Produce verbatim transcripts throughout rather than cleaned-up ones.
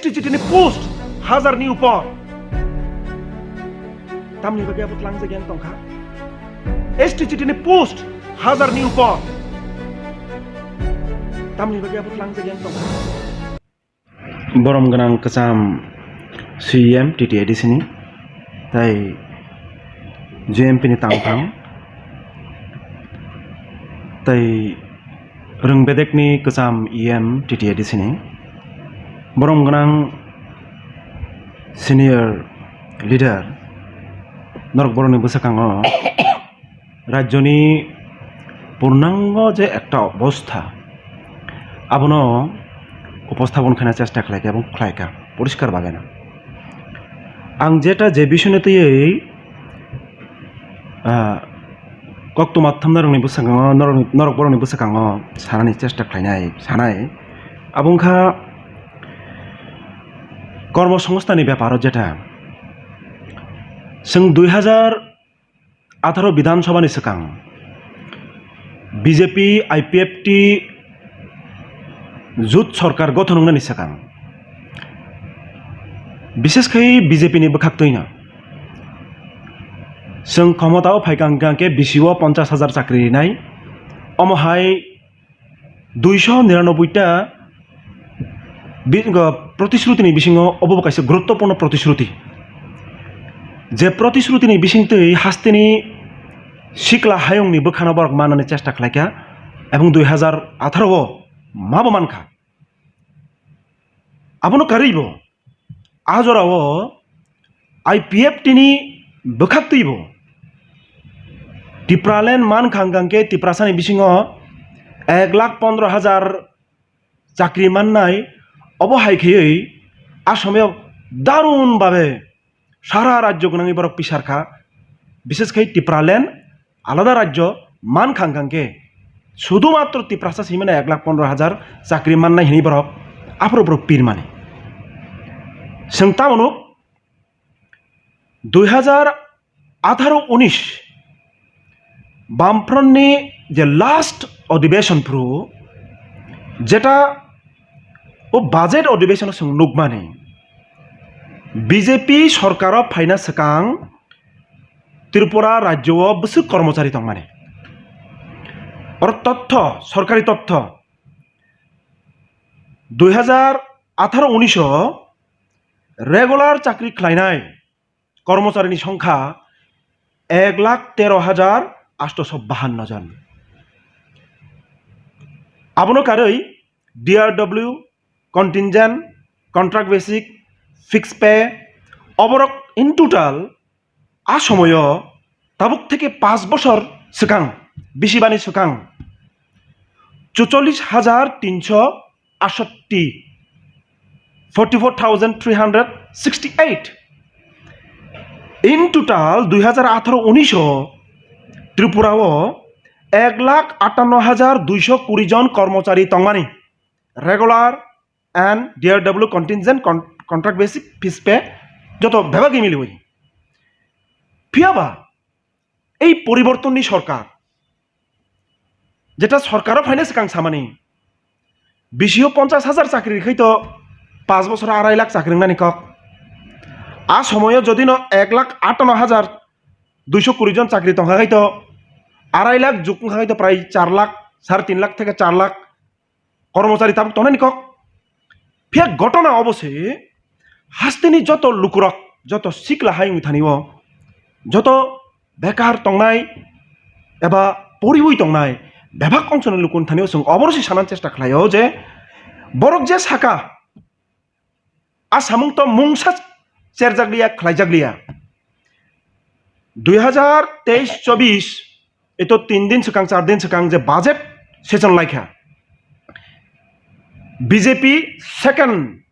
S T chitini post hazar ni upor. Tamni bagwi abo tlangjak yang tongkha. S T chitini post hazar ni upor. Tamni bagwi abo tlangjak yang tongkha. Borom gwnang kwcham C E M T T A D C ni, tai J M P ni tangphang, tai rwng bedekni kwcham E M T T A D C ni, borom gwnang senior leader, norok borokni bwswkango rajyoni purnango je ekta obostha, abono uposthapan khaina chesta khlaikha, ebong khlaikha, poriskar bageno. Ang jeta je bishoyno twiwi, ah, koktwma thamnarokni bwskango, norokni, norok borokni bwskango sanani chesta khlainai, sanai, abo wngkha kormo songstani beparo jeta. Chwng dui hazar atharo Bidhan Sabha ni swkang B J P I P F T jut sorkar gothon wngnani swkang, bishes khai B J P ni bwkhaktwino chwng khomotao phaikha hwnkhe bisi o ponchash hajar chakri rinai, omo hai duiso niranoboi ta bi-, go-, protisrutini bisingo obo bo kaisa guruttopurno protisruti. Je protisrutini bisingtwi hasteni sikla hayungni bwkhano borok manani chesta khlaikha, ebong dui hazar atharo o mabo mankha. Abono karwibo a jorao I P F T ni bwkhaktwibo Tipraland mankha hwnkhe Tiprasani bisingo ek lakh pondro hajar chakri mannai, obo hai khaiwi a somoyo darun babe sara rajyo gwnangwi borok pisar kha, bishes khai Tipraland alada rajyo mankha hwnkhe sudu matro Tiprasa simana ek lakh pondro hajar chakri mannai hinwi borok aphuru borok pirmani. Chwng tamo nuk, dui hazar atharo unis Bamfront ni je last odhibeshon phuru, jeta o budget odhibeshon o chwng nukmani, B J P sorkar o phaina swkang Tripura rajyo o bwswk kormochari tongmani. Oro totho, sorkari totho, dui hazar atharo unis o regular chakri khlainai kormocharini songkha ek lakh tero hajar atosho bahanno jon. Abono karwi D R W, contingent, contract basic, fixed pay, oborok in total a somoyo tabuk theke paanch bosor swkang, bisi bani swkang chuchollis hajar tinso aatshatti, forty four thousand three hundred sixty eight. In total dui hazar atharo unis o Tripura o ek lakh atanno hajar duiso kuri jon kormochari tongmani, regular and D R W contingent con-, contract basic, fixed pay joto bebak gimili oi. Phiyaba ei poribortonni sorkar, jeta sorkaro phaina swkang samani, bisi o ponchash hajar chakri khai to paanch bosor arai lakh chakri wngnani kok. A somoyo jodi no ek lakh atanno hajar duiso kuri jon chakri tongkha khai to arai lakh juk wngkha khai to prai char lakh, sare tin lakh theke char lakh kormochari tabuk tongnani kok. Phiya gotona obo se, hasteni joto lukurok, joto sikla hai wngwi thani o, joto bekar tongnai eba poriwi tongnai bebak ongsoni lukurok thani o chwng obono se sanani chesta khlai o je borok je saka, a samung to mungsa cherjak liya, khlaijak liya. Dui hazar teis chobis, eto tin din swkang, char din swkang je budget session laikha, B J P second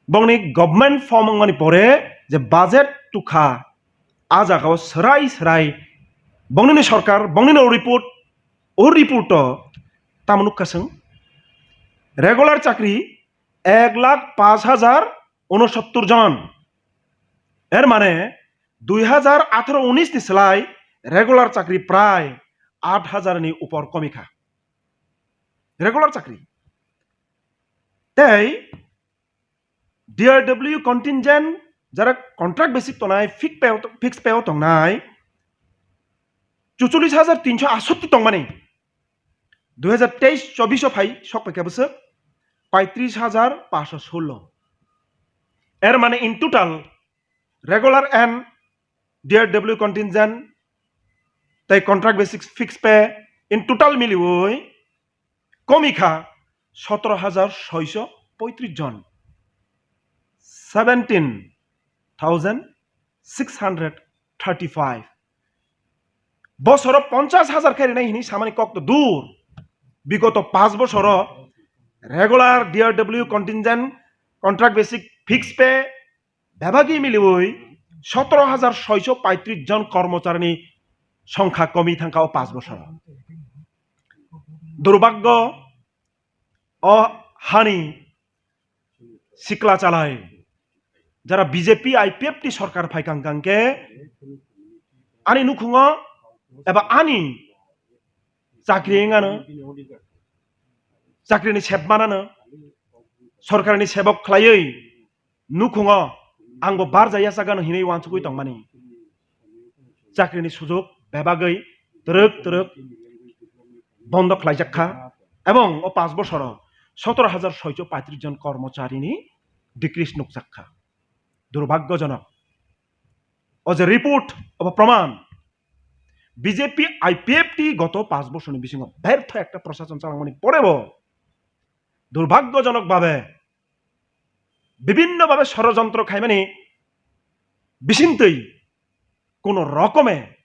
bongni government form wngmani pore je budget tukha, a jagao swrai swrai bongni ni sorkar, bongni no report, o report o tamo nukha chwng, regular chakri ek lakh paanch hajar unosottor jon. Er mane dui hazar atharo unis ni slai regular chakri prai aat hajar ni upor komi kha. Regular chakri. Tei D R W contingent jara contract basic tongnai, fix pay, fix pay o tongnai, chucholish hajar tinso asotti tongmani, dui hajar teis chobbish o phai sok paikha bwswk paitris hajar paanso solo. Er mane in total regular and D R W contingent tei contract basic fix pay in total miliwi komikha sotoro hajar soiso poitris jon, seventeen thousand six hundred thirty five. Bosoro ponchas hajar khe rinai hini samani kok to dur. Bigoto panch bosoro regular D R W contingent contract basic fix pay bebagi miliwi sotoro hajar soiso paitris jon kormocharini songkha komi thangkha o panch bosoro. Durbaggo o hani sikla chalai jara B J P I P F T sorkar phai kang kang khe ani nukhungo eba ani chakri wngano, chakrini sep manano, sorkarni sebok khlaiwi nukhungo angbo barjaya sagano hinwi uansugwi tongmani. Chakrini sujok bebagwi twrwk twrwk bondo khlaijak kha, ebong o panch bosoro sotoro hajar soiso paitris jon kormocharini decrease nukjak kha. Durbhagyojonok. O je report, obo proman. B J P I P F T goto panch bosorni bisingo bertho ekta prosason chalangmani porebo durbhagyojonok bhabe bibhinno bhabe sorojontro khaimani bisingtwi kono rokome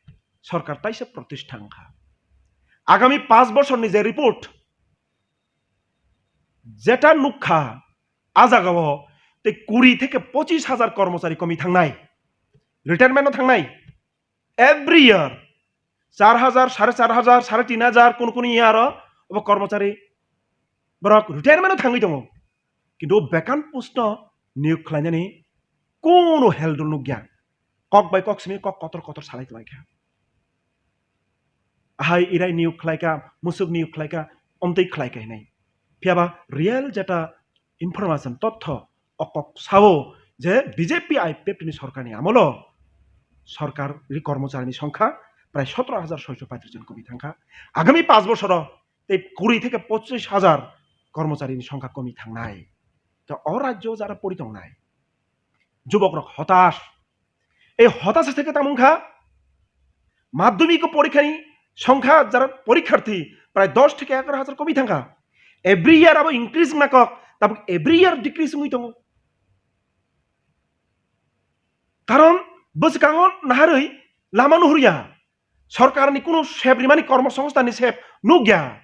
sorkar taisa protistha wngkha. Agami panch bosorni je report, jeta nukha, a jagao tei kuri theke pochis hajar kormochari komi thangnai, retirement o thangnai. Every year char hajar, sare char hajar, sare tin hajar, kono kono year o obo kormochari borok retirement o thangwi tongo. Kintu o vacant post no niyok khlainani kono heldul nukya. Kok bai kok simi kok kotor kotor salai tongkha. Ahai irai niyok khlaikha, musuk niyok khlaikha, omtwi khlaikha hinai. Phiyaba real jeta information, totho, o kok sao je B J P I P F T ni sorkarni amolo sorkar ri kormocharini songkha prai sotoro hajar soiso paitris jon komi thangkha. Agami panch bosoro tei kuri theke pochis hajar kormocharini songkha komi thangnai. To o rajyo jara pori tongnai jubokrok hotas. Ei hotas theke tamo wngkha madhyamik porikhani songkha jara porikharthi prai dos theke egaroh hajar komi thangkha. Every year abo increase wngna kok, tabuk every year decrease wngwi tongo. Karon bwskango naharwi lama nuhurya, sorkarni kunu sep rimani kormosongsthanni sep nukya.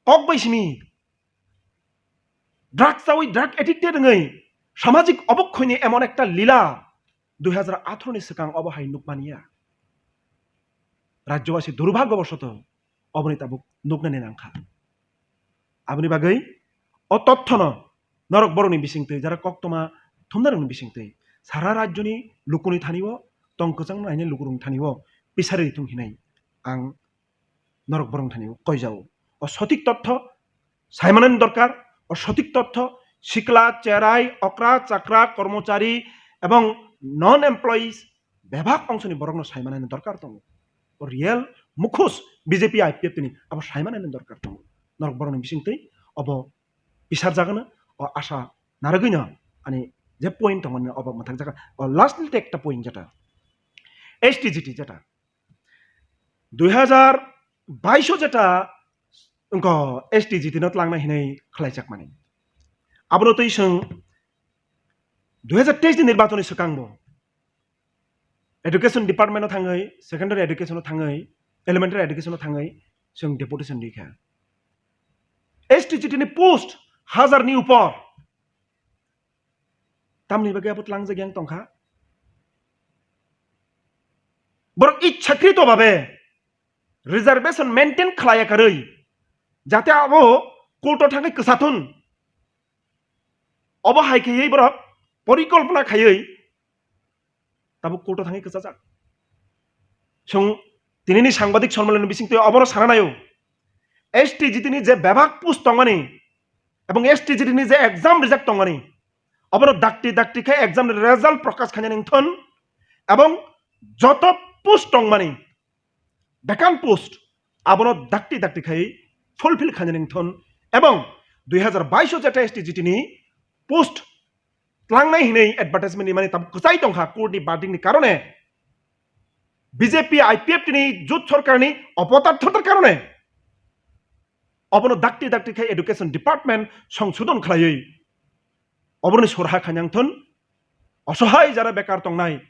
Kok bai simi drug chawi, drug addicted wngwi samajik obokhoini emon ekta lila dui hajar atharo ni swkang obo hai nukmaniya. Rajyobasi durbhagyobosoto oboni tabuk nuknani nangkha. Aboni bagwi o tothono norok borokni bisingtwi, jara koktwma thumnarokni bisingtwi, sara rajyoni lukuni thani-o tong kwchang nainai lukurokni thani-o pisari rithung hinai ang norok borokni thani koijao. O sotik totho saimanani dorkar, o sotik totho sikla, cherai, okra, chakra, kormochari ebong non employees bebak ongsoni borokno saimanani dorkar tongo. O real mukhus B J P I P F T ni abo saimanani dorkar tongo. Norok borokni bisingtwi obo pisarjagano, o asa narwgwino ani je point tongmani obo mwthakjak. O lastly ekta point jeta S T G T jeta dui hajar baish o jeta wngkha S T G T no twlangna hinwi khlaijakmani. Abono twi chwng dui hajar teis ni nirbachon ni swkang bo education department o thangwi, secondary education o thangwi, elementary education o thangwi chwng deputation rikha. S T G T ni post hajar ni upor. Tamni bagwi abo tlangjak yang tongkha. Borok ichhakrito babe reservation maintain khlaiya karwi, jate abo court o thangwi kwchathun. Obo hai khaiwi borok porikolpona khaiwi tabuk court o thangwi kwchajak. Chwng tinini sangbadik sonmiloni bisingtwi obono sana naio. S T G T ni je bebak post tongmani ebong S T G T ni je exam rijak tongmani, Abono dakti dakti khe exam ni result prokash khainani wngthon, ebong joto post tongmani, vacant post, abono dakti dakti khai fulfill khainani wngthon, ebong dui hazar baish o jeta S T G T ni post tlangnai hinwi advertisement ni mani tabuk kwchai tongkha court ni verdict ni karone, B J P I P F T ni jut sorkar ni opotarthotar karone, obono dakti dakti khai education department songsodon khlaiwi oboroni sorha khainang thon, osohai jara bekar tongnai,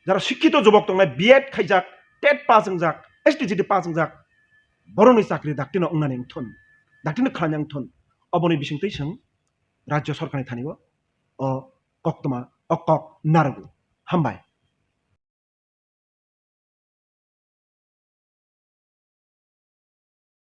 jara sikkito jubok tongnai, B Ed khaijak, tet pass wngjak, S T G T pass wngjak, borokni chakri daktino wngnani wngthon, daktino khlainang thon, oboni bisingtwi chwng rajyo sorkarni thani o, o koktwma, o kok narogo. Hambai.